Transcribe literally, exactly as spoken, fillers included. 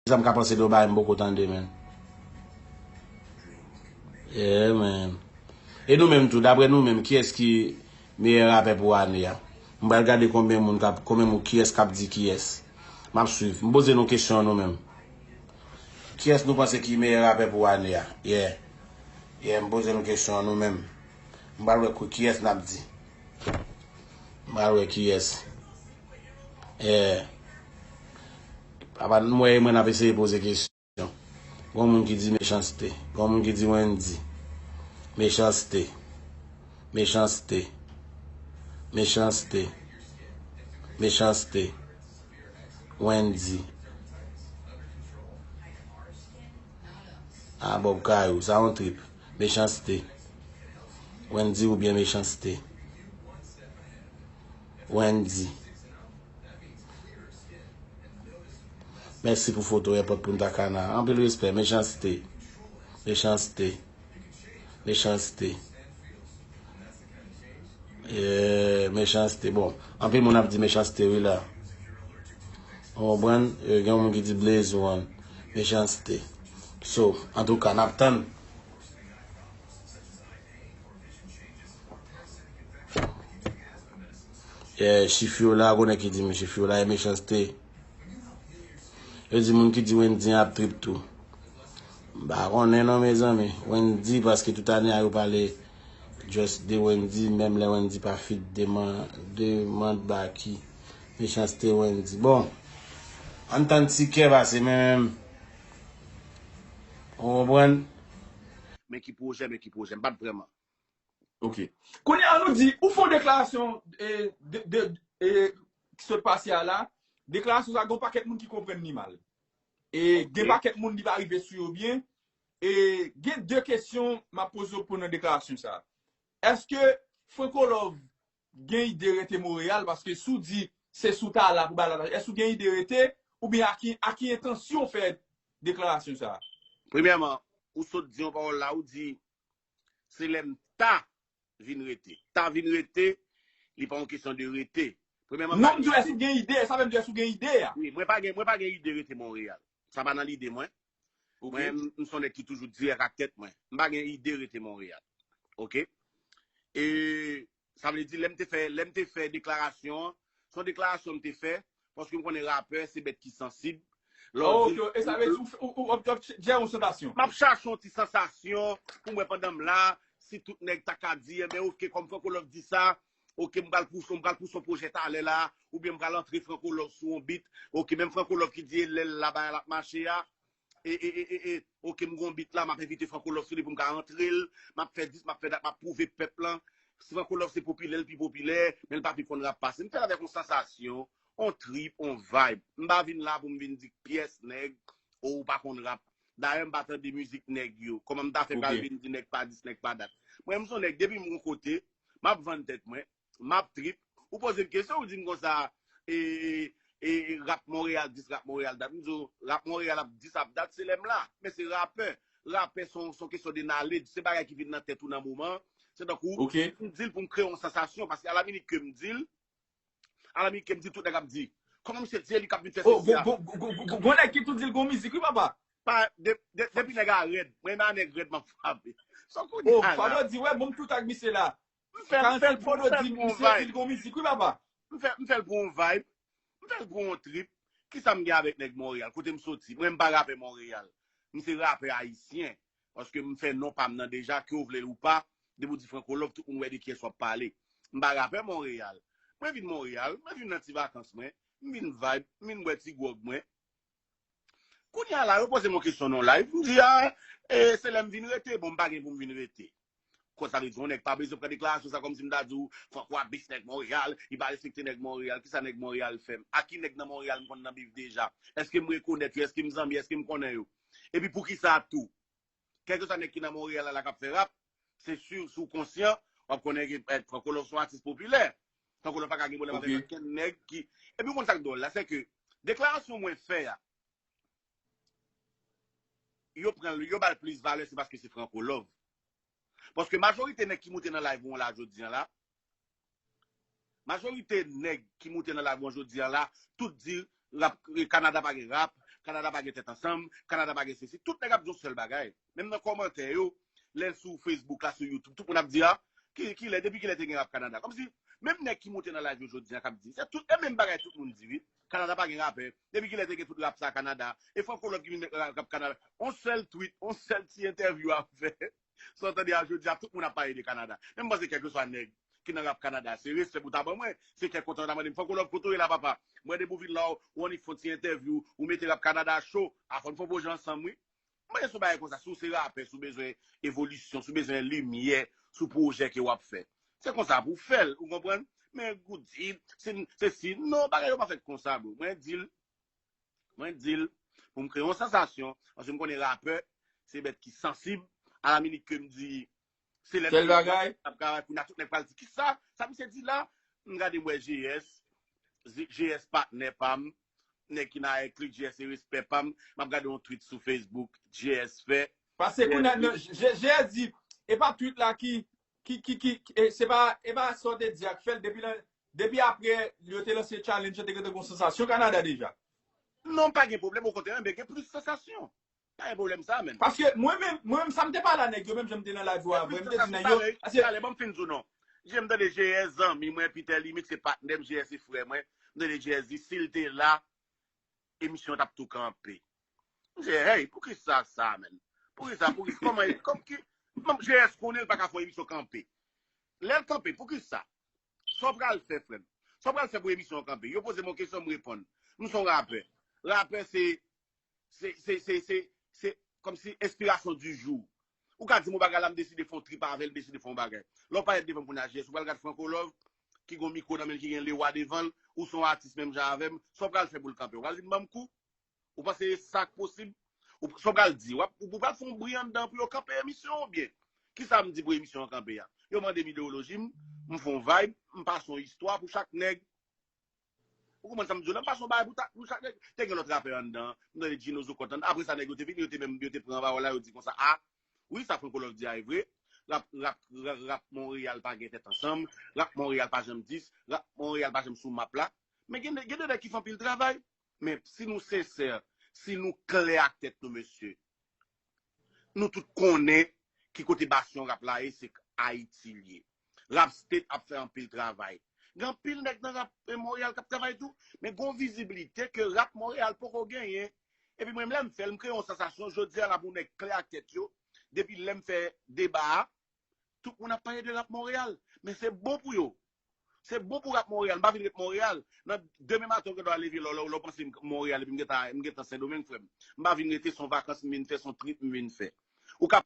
Kisa m ka panse de yon bagay m poko tande, man. Yeah, man. E nou menm tou, daprè nou menm, kiyès ki meyè rapè pou ane a? M pral gade konbyen moun k ap, konbyen moun, kiyès k ap di kiyès. M ap swiv. M poze nou kesyon nou menm. Kiyès nou panse ki meyè rapè pou ane a? Yeah. Yeah, m poze nou kesyon nou menm. M pral wè kou kiyès n ap di. M pral wè kiyès. Yeah. Apa, m wè mwen ap eseye poze kesyon. Gon moun ki di Mechanste. Gon moun ki di Wendy. Mechanste. Mechanste. Mechanste. Mechanste. Wendy. A Bob Kayou, sa yon trip. Mechanste. Wendy oubyen Mechanste? Wendy. Mèsi pou foto, èpòt Punta Cana. Anpil respè, Mechanste. Mechanste. Mechanste. Eh, Mechanste. Bon, anpil moun ap di Mechanste, wi, la. Ou konprann? Eh, gen yon moun ki di Blaze One. Mechanste. So, antouka, n ap tann. Eh, Chifiola, konnen ki di m Chifiola, e Mechanste. Yo di moun ki di Wendy ap trip tou. M pa konnen non, mezanmi. Wendy, paske tout ane a yo pale just de Wendy, menm lè Wendy pa fit deman-, demann Baky. Mechanste Wendy. Bon, ann tann ti kè pase, men, ou konprann? Men ki pwojè, men ki pwojè. M pa t vrèman. Ok. Kounye a, nou di, ou fè yon deklarasyon, e, de, de, e, ki sot pase a la, deklarasyon sa, gen yon pakèt moun ki konprann li mal. E gen pakèt moun li pa rive sou yo byen. E gen de kesyon m ap poze w pou nan deklarasyon sa. Èske Franco Love gen ide rete Monreyal? Paske si w di se sou tala pou bagay la, èske w gen ide rete? Oubyen a ki, a ki entansyon w fè deklarasyon sa? Premyèman, ou sot di yon pawòl la, ou di, se lè m ta vin rete. Ta vin rete, li pa yon kesyon de rete. Premyèman, non, m di w, èske w gen ide? Sa vle m di, èske w gen ide a? Wi, mwen pa gen, mwen pa gen ide rete Monreyal. Sa pa nan lide mwen. Ok. Mwen, m, m se yon nèg ki toujou dirèk ak tèt mwen. M pa gen ide rete Monreyal. Ok? E sa vle di, lè m te fè, lè m te fè deklarasyon an, se yon deklarasyon m te fè, paske m konnen rapè, se bèt ki sansib. Lè w Oh, di ok, e sa vle di, ou, ou, ou, ou, ou, djè yon sansasyon. M ap chache yon ti sansasyon pou mwen pandan m la, si tout nèg ta ka di, enben, ok, kòm Franco Love di sa, ok, m pral pouse, m pral pouse yon pwojè talè la, oubyen m pral antre Franco Love sou yon beat, ok, menm Franco Love ki di e lè l la, bagay la ap mache a, e, e, e, e, e, ok, m gon beat la, m ap envite Franco Love sou li pou m ka antre l, m ap fè dis, m ap fè dat, m ap pwouve pèp lan, si Franco Love se popilè, l pi popilè, men l pa pi konn rap pase m. M fè l avèk yon sansasyon, on trip, on vibe. M pa vin la pou m vin di pyès nèg, oh, ou pa konn rap. Dayè, m pa tande mizik nèg yo. Kòman m ta fè pral vin di nèg pa dis, nèg pa dat? Mwen, m se yon nèg, depi m yon kote, m ap vann tèt mwen, m ap trip. Ou poze m kesyon, ou di m konsa, e, e, e, rap Monreyal dis, rap Monreyal dat. M di w, rap Monreyal ap dis, ap dat, se lè m la. Men se rapè. Rapè se yon, se yon kesyon de knowledge. Se bagay ki vin nan tèt ou nan moman. Se tankou, m di l pou m kreye yon sansasyon, paske alaminit ke m di l, alaminit ke m di l, tout nèg ap di, kòman misye di e li k ap vin fè sesi a? Gon nèg ki tou di l gon mizik, wi, papa. Pa, de, de, depi nèg a rèd, mwen nan nèg rèd, m ap frape. Sa w konnen la? Fado di, wè, bon, m tout ak misye la. M fè, m fè l pou, m fè l pou yon vibe. Misye di l gon mizik, wi, papa. M fè, m fè l pou yon vibe. M fè l pou yon trip. Kisa m gen avèk nèg Monreyal? Kote m soti? Mwen, m pa rapè Monreyal. M se rapè ayisyen. Paske m fè non pa m nan deja, ke w vle l ou pa, depi w di Franco Love, tout moun wè de kiyès w ap pale. M pa rapè Monreyal. Mwen vin Monreyal, mwen vin nan ti vakans mwen, m vin vibe, m vin bwè ti gwòg mwen. Kounye a la, yo poze m yon kesyon nan live. M di, a, e, se lè m vin rete. Bon, m pa gen pou m vin rete. Kon sa vle di, yon nèg pa bezwen pran deklarasyon sa kòmsi m ta di w, Franco ap dis nèg Monreyal, li pa respekte nèg Monreyal. Kisa nèg Monreyal fè m? A ki nèg nan Monreyal m konn nan bif deja? Èske m rekonèt yo? Èske m zanmi? Èske m konnen yo? Epi poukisa tou? Kèlkeswa nèg ki nan Monreyal la, la k ap fè rap, se si, si w konsyan, w ap konnen ke, eh, Franco Love se yon atis popilè. Franco Love pa ka gen pwoblèm avèk okenn nèg ki, epi w konn sa k dwòl la, se ke deklarasyon mwen fè a, yo pran l, yo ba l plis valè, se paske se Franco Love. Paske majorite nèg ki moute nan live ou an la jodi an la, majorite nèg ki moute nan live ou an jodi an la, tout di rap, Kanada pa gen rap, Kanada pa gen tèt ansanm, Kanada pa gen sesi. Tout nèg ap di yon sèl bagay. Menm nan kòmantè yo, lè sou Facebook la, sou YouTube, tout moun ap di, a, ki, kilè, depi kilè te gen rap Kanada? Kòmsi, menm nèg ki monte nan live yo jodi a k ap di, se tout, e menm bagay tout moun di, wi. Kanada pa gen rapè. Depi kilè te gen tout rap sa Kanada? E Franco Love ki vin met rap Kanada. On sèl tweet, on sèl ti entèvyou ap fè. Sa w tande a jodi a, tout moun ap pale de Kanada. Men m panse kèlkeswa nèg ki nan rap Kanada, se respè pou ta ban mwen. Se kè kontan ta mande m, Franco Love, kote w ye la, papa? Mwen depi w vin la, w annik fè yon ti entèvyou, ou mete rap Kanada cho. A fò n fè yon pwojè ansanm, wi. Mwen se yon bagay konsa, si w se rapè, si w bezwen evolisyon, si w bezwen limyè sou pwojè ke w ap fè, se konsa pou w fè l, ou konprann? Men ou di, se, se si, non, bagay yo pa fèt konsa, bro. Mwen di l, mwen di l, pou m kreye yon sansasyon, paske m konnen rapè, se bèt ki sansib, a la minit ke m di, se lè Sèl bagay. Ap travay, kounye a tout nèg pral di, kisa sa misye di la? M gade, m wè G S, G S patnè pa m, nèg ki nan Eclick, G S se respè pa m, m ap gade yon tweet sou Facebook, G S fè. Paske kounye a, non, G S di, e pa tweet la ki, ki, ki, ki, e se pa, e pa sa w te di a k fè l, depi lan, depi apre yo te lanse challenge, te gentan gon sansasyon Kanada deja. Non, pa gen pwoblèm, okontrè, men gen plis sansasyon. Pa gen pwoblèm sa, menn. Paske mwen menm, mwen menm, sa m te pale a nèg yo, menm jan m te nan live yo avè, m te di nèg yo, paske talè, ban m fin di w non. Jan m tande G S zanmi mwen, Peter Limit se patnè m, G S se frè mwen. M tande G S di, si l te la, emisyon t ap tou kanpe. M di, hey, poukisa sa, menn? Poukisa, poukisa, kòman, kòm ki, menm G S konnen l pa ka fè yon emisyon kanpe. Lè l kanpe, poukisa? Sa w pral fè, frè m? Sa w pral fè pou emisyon an kanpe? Yo poze m yon kesyon, m reponn. M se yon rapè. Rapè se, se, se, se, se, se kòmsi enspirasyon di jou. Ou ka di m yon bagay la, m deside fè yon trip avè l, m deside fè yon bagay. Lè w parèt devan m kounye a, G S, ou pral gad Franco Love, ki gon mikwo nan men l, ki gen Lewa devan l, ou se yon atis menm jan avè m, sa w pral fè pou l kanpe? Ou pral vin ban m kou? Ou panse e sa k posib? Ou, sa w pral di, w ap, ou pral fè yon bri anndan pou yo kanpe emisyon an oubyen? Kisa m di pou emisyon an kanpe a? Yo mande m idewoloji m, m fè yon vibe, m pase yon istwa pou chak nèg. Ou konprann sa m di w la? M pase yon bagay pou ta, pou chak nèg. Te gen lòt rapè anndan, m tande Gino Zokòt anndan. Apre sa, nèg yo te vini, yo te menm, yo te pran pawòl la, yo di konsa, a, wi, sa Franco Love di a e vre. Rap, rap, rap, rap Monreyal pa gen tèt ansanm. Rap Monreyal pa janm dis. Rap Monreyal pa janm sou map la. Men gen, gen de nèg ki fè anpil travay. Men si nou sensè, si nou klè ak tèt nou, mesye, nou tout konnen ki kote basyon rap la ye, se Ayiti l ye. Rap State ap fè anpil travay. Gen anpil nèg nan rap, eh, Monreyal k ap travay tou, men gon vizibilite ke rap Monreyal poko genyen. Epi mwen, lè m fè l, m kreye yon sansasyon. Jodi a, la pou nèg klè ak tèt yo. Depi lè m fè deba a, tout moun ap pale de rap Monreyal. Men se bon pou yo. Se bon pou rap Monreyal. M pa vin ret Monreyal. Nan demen maten, ou gen dwa leve lè, lè, lè w panse m Monreyal, epi m gentan, m gentan Sendomeng, frè m. M pa vin rete, se yon vakans m vin fè, se yon trip m vin fè. Ou ka